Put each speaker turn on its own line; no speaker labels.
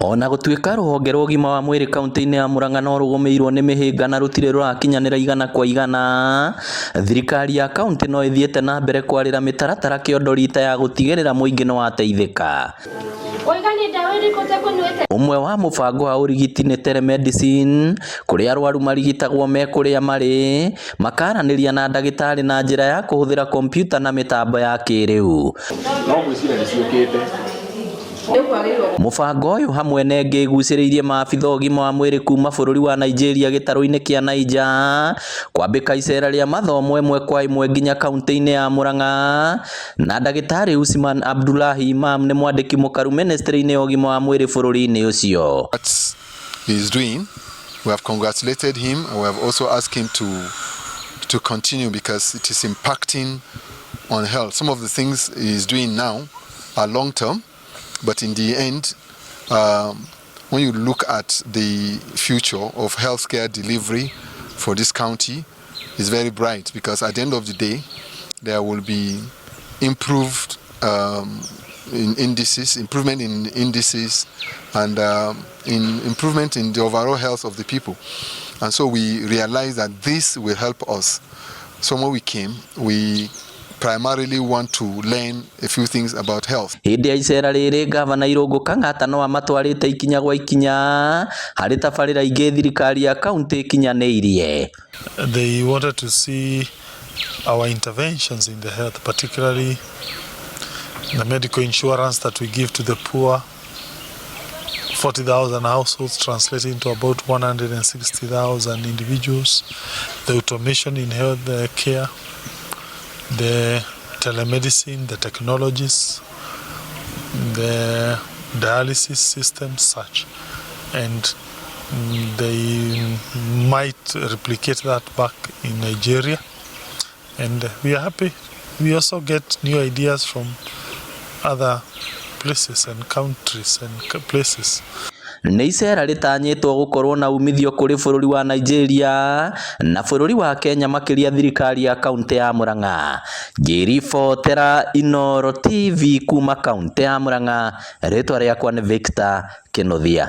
Ona gũtuĩka rũhonge rwa ũgima wa mwĩrĩ kauntĩ-inĩ ya Murang'a no rũgũmĩirwo nĩ mĩhĩnga na rũtirĩ rũrakinyanĩra igana kwa igana, thirikari ya kauntĩ no ĩthiĩte na mbere kwarĩra mĩtaratara kĩondo rita ya gũtigĩrĩra mũingĩ nĩwateithĩka.
Waiga nĩ ndawa ĩrĩkũ ũtekũnyuĩte?
Ũmwe wa mũbango wa ũrigiti nĩ telemedicine, kũrĩa arwaru marigitagwo me kũrĩa marĩ, makaranĩria na ndagĩtarĩ na njĩra ya kũhũthĩra kompiuta na mĩtambo ya kĩrĩu.
No ngwĩciria nĩ ciũkĩte.
Mũbango ũyũ hamwe na ĩngĩ ĩgucĩrĩirie maabitha ũgima wa mwĩrĩ kuma bũrũri wa Nigeria gĩtarũ-inĩ kĩa Niger kwambĩka icera rĩa mathomo ĩmwe kwa ĩmwe nginya kauntĩ-inĩ ya Murang'a na ndagĩtarĩ Usman Abdullahi Imam nĩ mwandĩki mũkaru ministry-inĩ ya ũgima wa mwĩrĩ bũrũri-inĩ ũcio.
What he is doing, we have congratulated him and we have also asked him to continue because it is impacting on health. Some of the things he is doing now are long term, but in the end, when you look at the future of healthcare delivery for this county, it's very bright because at the end of the day, there will be improved in indices, improvement in indices, and in improvement in the overall health of the people. And so we realize that this will help us. So when we came, we primarily want to learn a few things about health.
Hĩndĩ ya icera rĩrĩ gavana Irũngũ Kang'ata no amatwarĩte ikinya gwa ikinya harĩ tabarĩra ingĩ thirikari ya kauntĩ ĩkinyanĩirie.
They wanted to see our interventions in the health, particularly the medical insurance that we give to the poor. 40,000 households translating to about 160,000 individuals, the automation in health care, the telemedicine, the technologies, the dialysis system, such. And they might replicate that back in Nigeria. And we are happy. We also get new ideas from other places and countries and places.
Nĩ icera rĩtanyĩtwo gũkorwo na umithio kũrĩ bũrũri wa Nigeria na bũrũri wa Kenya, makĩria thirikari ya kauntĩ ya Murang'a. Ngĩribotera Inooro TV kuma kauntĩ ya Murang'a, rĩtwa rĩakwa nĩ Victor Kĩnuthia.